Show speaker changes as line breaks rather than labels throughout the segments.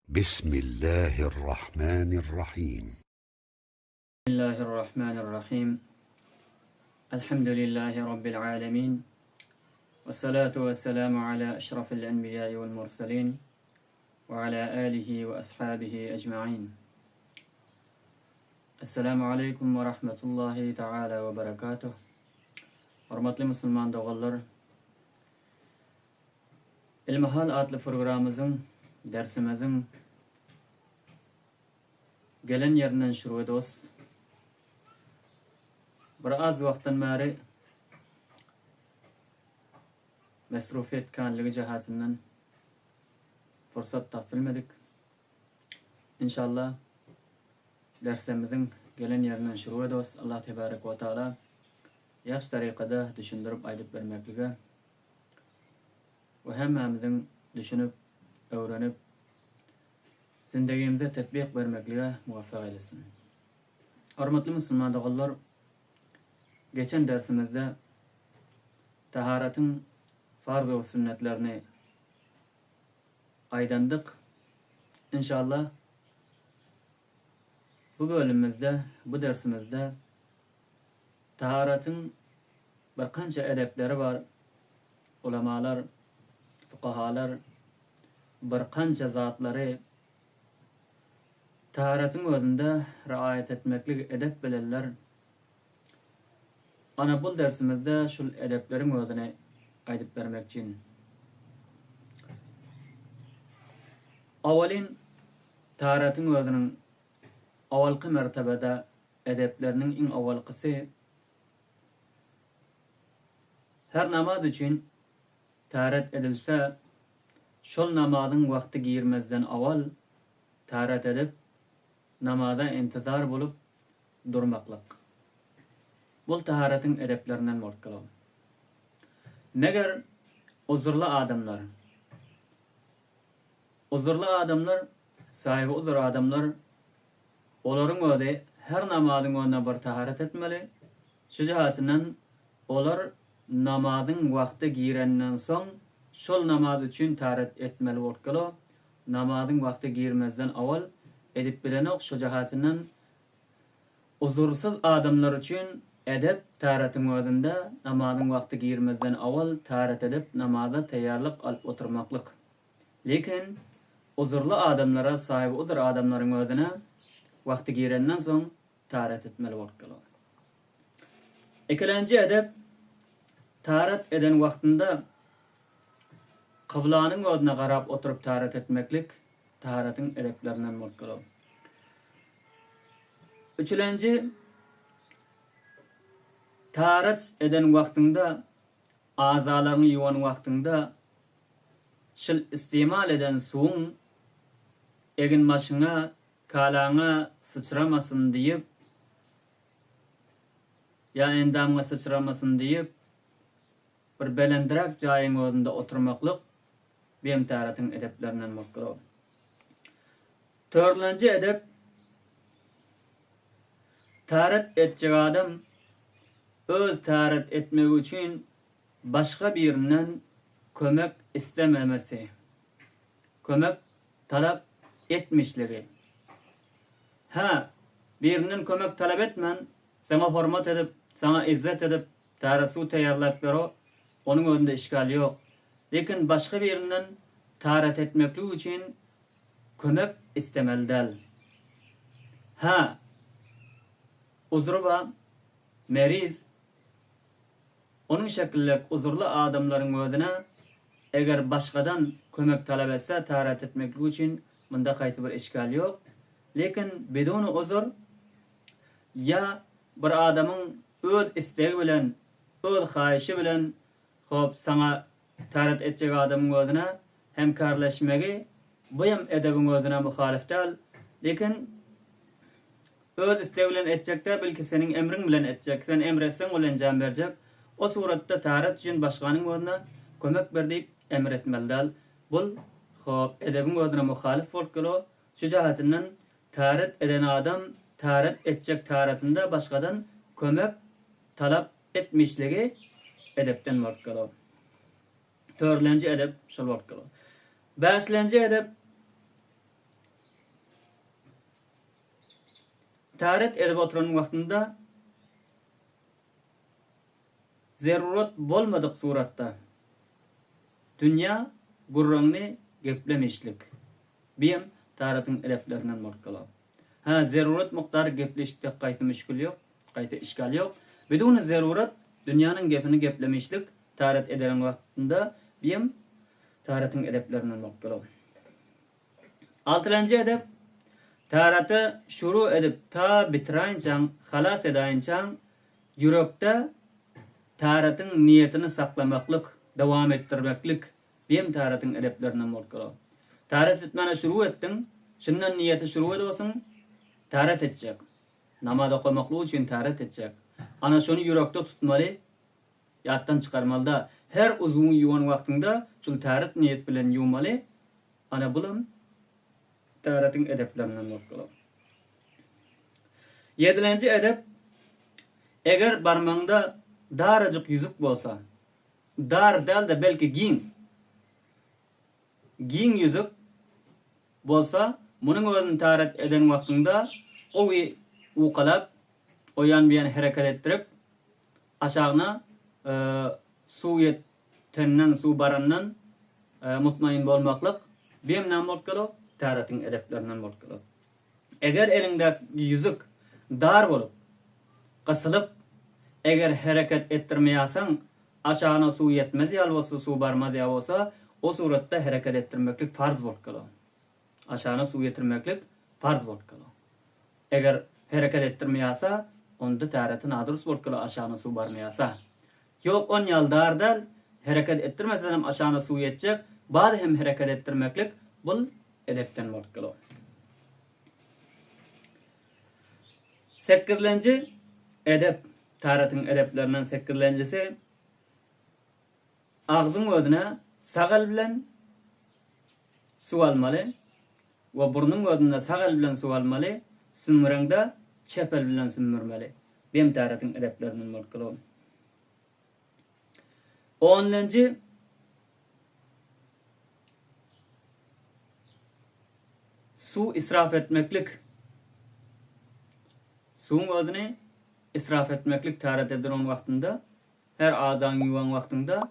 Bismillahirrahmanirrahim.
Bismillahirrahmanirrahim. Elhamdülillahi Rabbil alemin. Ve salatu ve selamu ala eşrafil enbiyai vel murselin ve ala alihi ve ashabihi ecma'in. Esselamu aleýkum we rahmetullahi taala we berekatuh. Hormatly musulman doganlar, Ilmihal atly programmyzyň, dersimiziň gelen ýerinden şuru dos. Bir az wagtdan bäri mesrufiýet känligi jähatinden pursat tap bilmedik. Inşallah derslerimiziň gelen ýerinden şuru edos. Allah tebarek we taala ýagşy tarykada düşündirip aýdyp bermeklige we hemmämiziň düşünip, öwrenip, zindegimize tetbik bermeklige muwaffak eýlesin. Hormatly musulman doganlar, geçen dersimizde taharatyň farz we sünnetlerini aýdandyk. Inşallah bu bölümimizde, bu dersimizde taharatyň bir kança edepleri bar. Ulamalar, fukahalar bir kança zatlary taharatyň özünde riaýat etmeklik edep bilerler. Ana bul dersimizde şul edepleriň özüni aýdyp bermekçin. Awalyn taharatyň özüniň awalky mertebede edepleriniň iň awalkysy her namaz üçin täret edilse şol namazyň wagty girmezden awal täret edip namaza intizar bolup durmaklyk. Bul taharetiň edeplerinden bolup galar. Meger uzurly adamlar, uzurly adamlar, sahibi uzur adamlar, olaryň özi her namazyň öňünde bir taharet etmeli, şu jähatinden olar namazyň wagty girenden soň şol namaz üçin taharet etmeli bolup galar, namazyň wagty girmezden owal edip bilenok, şu jähatinden Uzursyz adamlar üçin edep täretiň özünde namazyň wagty girmezden owal täret edip namaza taýýarlyk alyp oturmaklyk. Lekin uzurly adamlara sahibi uzur adamlaryň özüne wagty girenden soň täret etmeli bolup galar. Ikilenji edep täret eden wagtynda kyblanyň özüne garap oturyp täret etmeklik taharetiň edeplerinden bolup galar. Üçülenji, taharet eden wagtyňda, azalaryňy ýuwan wagtyňda şil istimal eden suwuň eginbaşyňa, kalaňa syçramasyn diýip, ýa endamyňa syçramasyn diýip, bir belendräk jaýyň özünde oturmaklyk bemtäretiň edeplerinden bolup durar. Dördülenji edep, täret etjek adam öz täret etmegi üçin başga birinden kömek istememesi, kömek talap etmişligi. Hä, birinden kömek talap etmän, saňa hormat edip, saňa yzzet edip, täret suw taýýarlap bero, onuň özünde işgal ýok. Lekin başga birinden täret etmeklik üçin kömek istemeli däl. Hä, uzry bar, meriz, onuň şekillek uzurly adamlaryň özüne eger başgadan kömek talap etse täret etmeklik üçin munda haýsy bir işgal ýok. Lekin biduni uzur ýa bir adamyň öz islegi bilen, öz haýyşy bilen hop saňa Täret etjek adamyň özüne hemkarleşmegi bu hem edebiň özüne muhalyf däl. Lekin öz islegi bilen etjek däl, belki seniň emriň bilen etjek. Sen emr etseň ol enjam berjek. O suratda täret üçin başganyň özüne kömek ber diýip emr etmeli däl. Bul hop edebiň özüne muhalyf bolup gelo. Şu jähetinden täret eden adam täret etjek täretinde başgadan kömek talap Etmişligi edepden bolup galar. Dördülenji edep şol bolup galar. Bäşilenji edep. Täret edip oturan wagtynda zerurat bolmadyk suratda dünýä gürrüňini geplemişlik. Biem täretiň edeplerinden bolup galar. Hä, zerurat mukdary gepleşikde gaýsy müşgil ýok, gaýsy işgal ýok. Biduni zerurat dünýäniň gepini geplemişlik täret ederen wagtynda biem täretiň edeplerinden bolup galar. Altynjy edep, Täreti şuru edip ta bitiräýinçäň, halas edäýinçäň, ýürekde täretiň niýetini saklamaklyk, dowam etdirmeklik biem täretiň edeplerinden bolup galar. Täret etmäne şuru etdiň, şundan niýeti şuru edosiň, täret etjek. Namaz okamaklyk üçin täret etjek. Ana şony ýürekde tutmaly, ýatdan çykarmalyda. Her uzwyňy ýuwan wagtyňda şul täret niýet bilen ýuwmaly, Ana bulam täretiň edeplerinden bolup galar. Ýedilenji edep, eger barmagyňda darajyk ýüzük bolsa, dar däl-de belki giň, giň ýüzük bolsa, munuň özüni täret eden wagtyňda gowy ukalap, o ýan bu ýan hereket etdirip, aşagyna suw ýetenden, suw barandan mutmaýyn bolmaklyk biem näme bolup geler? Täretiň edeplerinden bolup geler. Eger eliňdäki ýüzük dar bolup, gysylyp, eger hereket etdirmeýärseň, aşagyna suw ýetmez ýaly bolsa, suw barmaz ýaly bolsa, o suratda hereket etdirmeklik farz bolup geler. Aşagyna suw ýetirmeklik farz bolup geler. Eger hereket etdirmeýärse, onda täreti nadurus bolup geler, aşagyna suw barmaýarsa. Ýok on ýaly dar däl, hereket etdirmesenem aşagyna suw ýetjek, bady hem hereket etdirmeklik bul edepden bolup geler. Sekizlenji edep, täretiň edeplerinden sekizlenjisi, agzyň özüne sag el bilen suw almaly we burnuň özünde sag el bilen suw almaly, sümüreňde çep el bilen sümürmeli. Bem täretiň edeplerinden bolup geler. Onlenji suw israf etmeklik. Suwuň özüni israf etmeklik täret edilen wagtynda her azaň ýuwan wagtyňda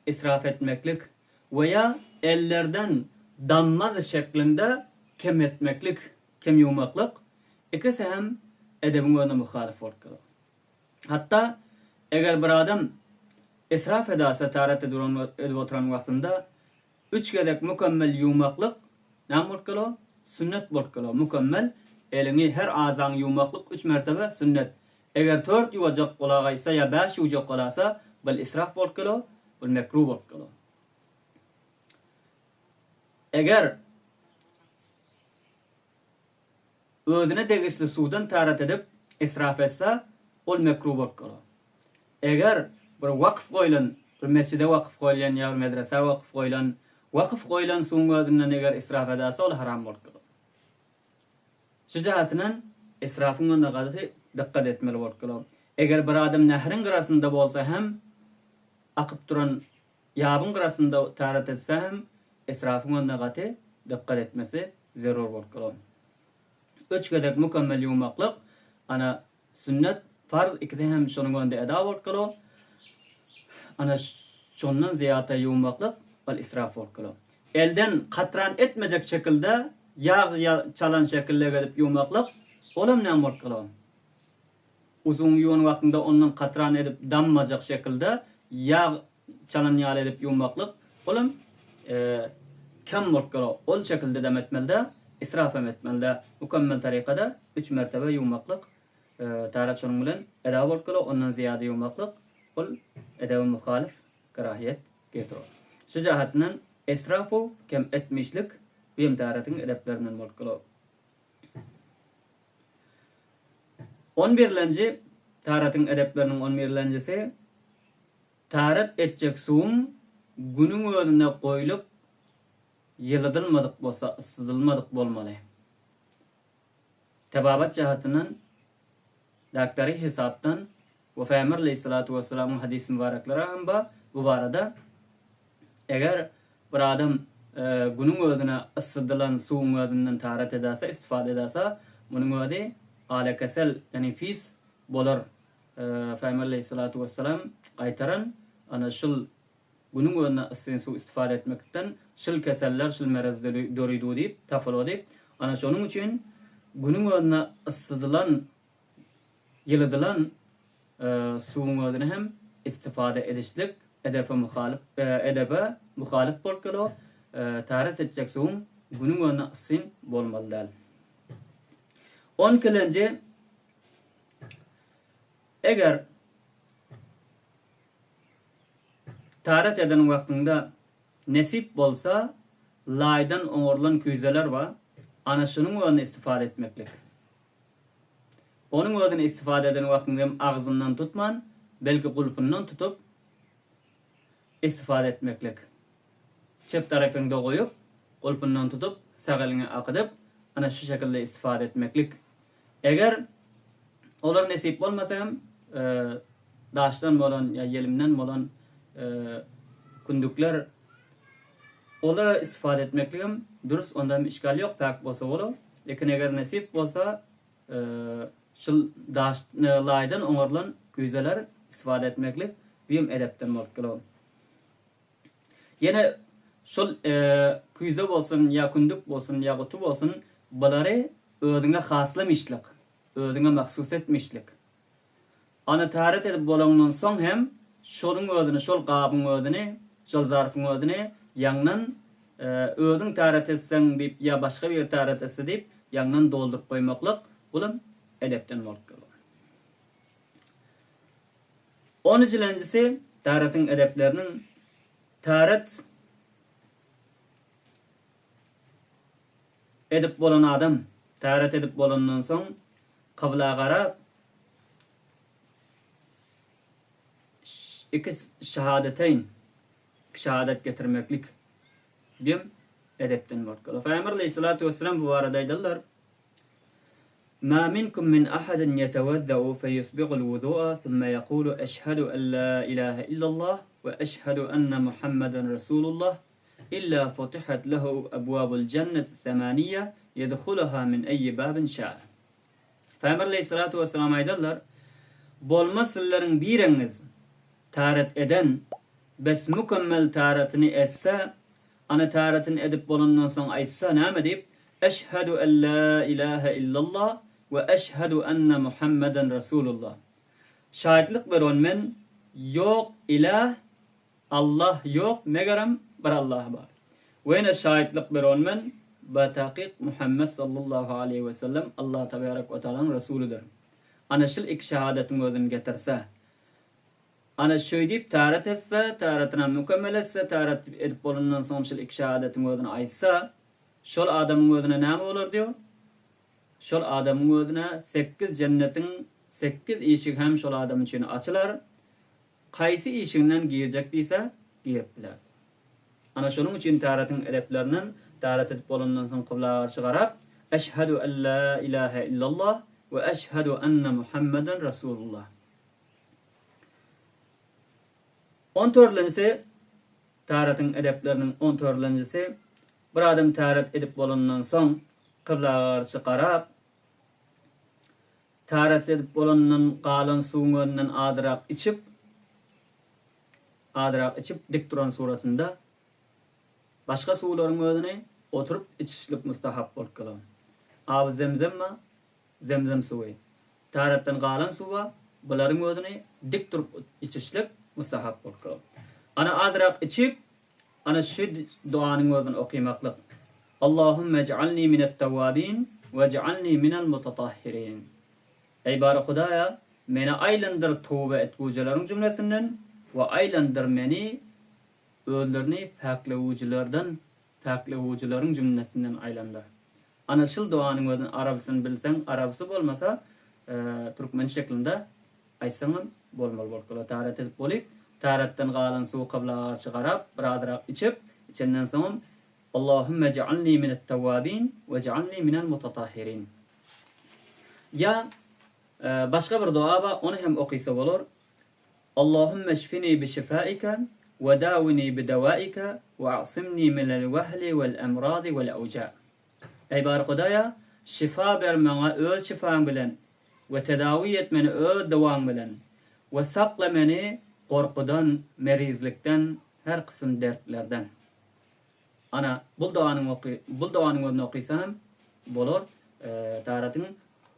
israf etmeklik we ýa ellerden dammaz şeklinde kem etmeklik, kem ýuwmaklyk, ikisi hem edebiň özüne muhalyf bolup geler. Hatda eger bir adam israf edase taret edip oturan wagtynda üç gezek mükemmel ýuwmaklyk näme bolup geler? Sünnet bolup geler. Mükemmel eliňi her azaňy ýuwmaklyk üç mertebe sünnet. Eger tört ýuwajak bolagaýsa ýa bäş ýuwjak bolasa bul israf bolup geler, bul mekruh bolup geler. Eger özüne degişli suwdan täret edip israf etse, ol mekruh bolup galar. Eger bir wakf goýlan, bir mesjide wakf goýlan ýa bir medresä wakf goýlan, wakf goýlan suwuň özünden eger israf edäse, ol haram bolup galar. Şu jähetinden israfyň önüne gaty dykgat etmeli bolup galar. Eger bir adam nähriň gyrasynda bolsa hem, akyp duran Ýabyň gyrasynda täret etse hem israfyň önüne gaty dykgat etmesi zerur bolup duran. Üç gezek mükemmel ýuwmaklyk, ana, sünnet, farz ikisi hem şonuň önünde eda bolup duran. Ana, şondan zyýada ýuwmaklyk ol israf bolup duran. Elden katran etmejek şekilde ýag çalan şekilde gezip ýuwmaklyk, olam näme bolup duran? Uzuň ýuwan wagtyňda ondan katran edip dammajak şekilde ýag çalan ýaly edip ýuwmaklyk olam kem bolup galar. Ol şekilde-dem etmeli-dä, israf hem etmeli-dä. Mükemmel tarykada üç mertebe ýuwmaklyk täret şonuň bilen eda bolup galar, ondan zyýada ýuwmaklyk ol edebe muhalyf kerahiýet getirer. Şu jähetinden israfu kem etmişlik bu hem täretiň edeplerinden bolup galar. On birlenji, Täretin edepleriniň on birlenjisi, täret etjek suwuň günüň özünde goýlup, ýylydylmadyk bolsa, yssydylmadyk bolmaly. Tebabat jähetinden, daktary hesapdan we Pygamber aleýhissalatu wessalamyň hadys mübärekleri hem bar bu barada. Eger bir adam günüň özüne yssydylan suwuň özünden tarat edäse, istifade edäse, munuň özi. Alakesel, ýagny fis bolar. Pygamber aleýhissalatu wessalam gaýtaran, ana şul günüň özünde yssyn suw istifade etmekden şul keseller, şul merez döridu diýip, tapyla diýip. Ana şonuň üçin günüň özünde yssydylan, ýylydylan suwuň özüni hem istifade edişlik edepe muhalyp, edebe muhalyp bolup gelo, täret etjek suwuň günüň özünde yssyn bolmaly däl. On ikilenji, eger täret eden wagtyňda nesip bolsa laýdan oňarylan küýzeler bar, ana şunuň özüni istifade etmeklik. Onuň özüni istifade eden wagtyňda hem agzyndan tutman, belki gulpyndan tutup istifade etmeklik. Çep tarapyňda goýup, gulpyndan tutup, sag eliňe akydyp, ana şu şekilde istifade etmeklik. Eger olar nesip bolmasa hem, daşdan bolan ýa ýelimden bolan kündükler olara istifade etmekligem dürs, onda hem işgal ýok, päk bolsa bolar. Lekin eger nesip bolsa, şul daş laýdan oňarylan küýzeler istifade etmeklik bu hem edepden bolup geler. Ýene şol küýze bolsun ýa kündük bolsun ýa guty bolsun bulary özüňe haslamişlik, özüňe mahsus etmişlik. Ana täret edip bolaňdan soň hem şonuň özüni, şol gabyň özüni, şol zarfyň özüni ýaňdan özüň täret etseň diýip ýa başga biri täret etse diýip ýaňdan dolduryp goýmaklyk bulam edepden bolup geler. On üjilenjisi täretiň edepleriniň täret edip bolan adam täret edip bolandan soň kybla garap iki şahadeteýn iki şahadet getirmeklik bim edepden bolup geler. Pygamber aleýhissalatu wessalam bu barada aýdyrlar, Ma minkum min ahadin ýetewezzau feýusbigul wuzua summa ýekulu eşhedü en la ilahe illallah we eşhedü enne Muhammeden Resulullah illa futihat lehu ebwabul jenneti semaniýe ýedhuluha min eýyi babin şaa. Pygamber aleýhissalatu wessalam aýdarlar, Bolmaz sizleriň bireňiz täret eden, bes mükemmel täretini etse, ana täretini edip bolandan soň aýtsa näme diýip, Eşhedü en la ilahe illallah we eşhedü enne Muhammeden Resulullah. Şaýatlyk beron men, ýok ilah, Allah ýok megerem bir Allah bar. We ýene şaýatlyk beron men, batakyk Muhammet sallallahu aleýhi we sellem Allah tebarek we taalaň Resulydyr. Ana şul iki şahadatyň özüni getirse. Ana şöýdip täret etse, täretinem mükemmel etse, täret edip bolandan soňam şul iki şahadatyň özüni aýtsa, Şol adamyň özüne näme bolar diýo? Şol adamyň özüne sekiz jennetiň sekiz işigi hem şol adam üçin açylar. Kaýsy işiginden girjek diýse, girip biler. Ana şonuň üçin täretiň edeplerinden, täret edip bolandan soň kybla garşy garap, Eşhedü en la ilahe illallah we eşhedü enne Muhammeden Resulullah. On dördünjisi, Täretiň edepleriniň on dördünjisi, bir adam täret edip bolandan soň, kybla garşy garap, täret edip bolandan galan suwuň özünden azyrak içip, azyrak içip dik duran suratynda, başga suwlaryň özüni oturyp içişlik mustahap bolup galar. Aby zemzem-a zemzem suwy, täretden galan suwa bularyň özüni dik durup içişlik mustahap bolup galar. Ana azyrak içip, Ana şu doganyň özüni okymaklyk, Allahümme ij'alni minet-tewwabin we ij'alni minel-mutatahhirin. Eý bary Hudaýa, meni aýlandyr toba etgüjileriň jümlesinden we aýlandyr meni özlerini päklewüjilerden, päklewüjileriň jümlesinden aýlandyr. Ana şul doganyň özüni arabysyny bilseň, arabysy bolmasa türkmen şeklinde Aýtsaňam, bolmaly bolup galar. Täret edip bolyp, täretden galan suwy kybla garşy garap, birazrak içip, içenden soňam, Allahümme ij'alni minet-tewwabin we ij'alni minel-mutatahhirin. Ýa, başga bir doga bar, ony hem okysa bolar, Allahümme şfini bi şifaike we dawini bi dawaike we a'simni minel-wehli wel-emradi wel-awja. Eý bary Hudaýa! Şyfa ber maňa öz şyfaň bilen we tedawi et meni öz dowaň bilen we sakla meni gorkudan, merizlikden, her kysym dertlerden. Ana, bul doganyň oky, bul doganyň özüni okysa hem bolar, Taratyň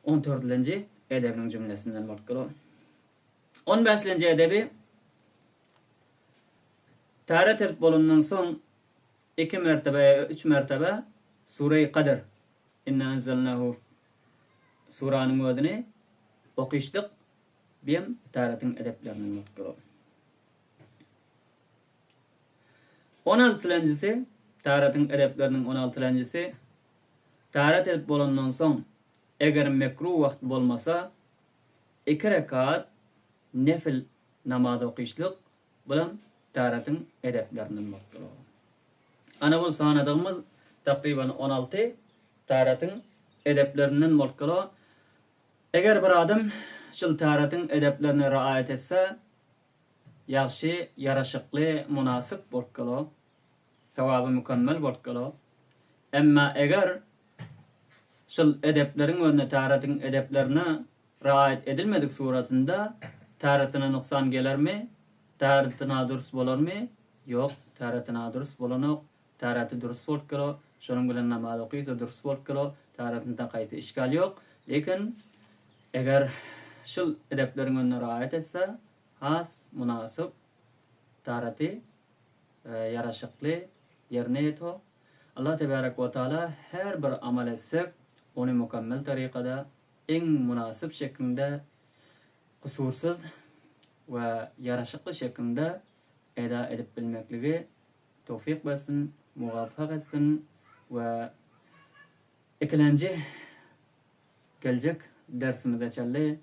on dördülenji edebiniň jümlesinden bolup geler. On bäşlenji edebi, Täret edip bolandan soň iki mertebe ýa üç mertebe Sureýi Kadr, Inna enzelnahu suranyň özüni okyşlyk biem täretiň edeplerinden bolup durar. On altylanjysy, täretiň edepleriniň on altylanjysy, täret edip bolandan soň, eger mekruh wagt bolmasa, iki rekat nefil namaz okyşlyk Bulam täretiň edeplerinden bolup durur. Ana bu sanadygymyz takryban 16 täretiň edeplerinden bolup durur. Eger bir adam şul täretiň edeplerine raýat etse, ýagşy, ýaraşykly, mynasyp bolup durur. Sogaby mükemmel bolup durur. Emma eger şul edepleriň özüne täretiň edeplerine Raýat edilmedik suratynda täreti nuksan gelermi? Täreti nadurus bolarmy? Ýok, täreti nadurus bolanok. Täreti durus bolup gelo, şonuň bilen namaz okysa durus bolup gelo, täretinde haýsy işgal ýok. Lekin eger şul edepleriň önüne raýat etse, has mynasyp täreti ýaraşykly ýerine ýeto. Allah tebarek we taala her bir amal etsek, ony mukemmel tarykada iň mynasyp şeklinde kusursyz we ýaraşykly şeklinde eda edip bilmekligi towfyk bersin, muwafak etsin we ikilenji geljek dersimize çenli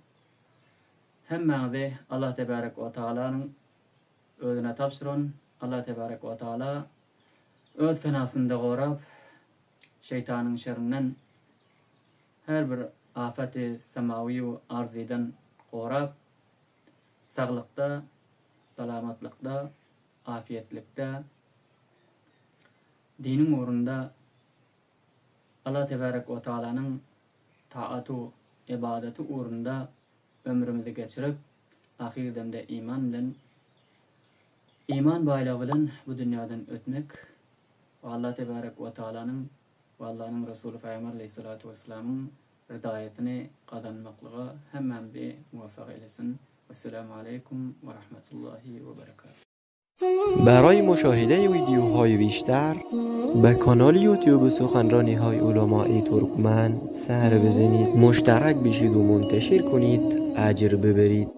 hemmäňizi Allah tebarek we taalanyň özüne tabşyran, Allah tebarek we taala öz penasynda gorap, şeýtanyň şerinden Her bir afaty semawy-ýu arzydan gorap, saglykda, salamatlykda, afiýetlikde, diniň ugrunda Allah tebarek we taalanyň taatu ybadaty ugrunda ömrümizi geçirip, ahyr demde iman bilen, iman baýlygy bilen bu dünýadan ötmek we Allah tebarek we taalanyň we Allanyň Resuly Pygamber aleýhissalatu wessalamyň ridaýatyny gazanmaklyga hemmämizi muwaffak eýlesin. Wesselamu aleýkum we rahmetullahi we berekatuh.
برای مشاهده ویدیوهای بیشتر به کانال یوتیوب سخنرانی های علمای ترکمن سر بزنید مشترک بشید و منتشر کنید اجر ببرید.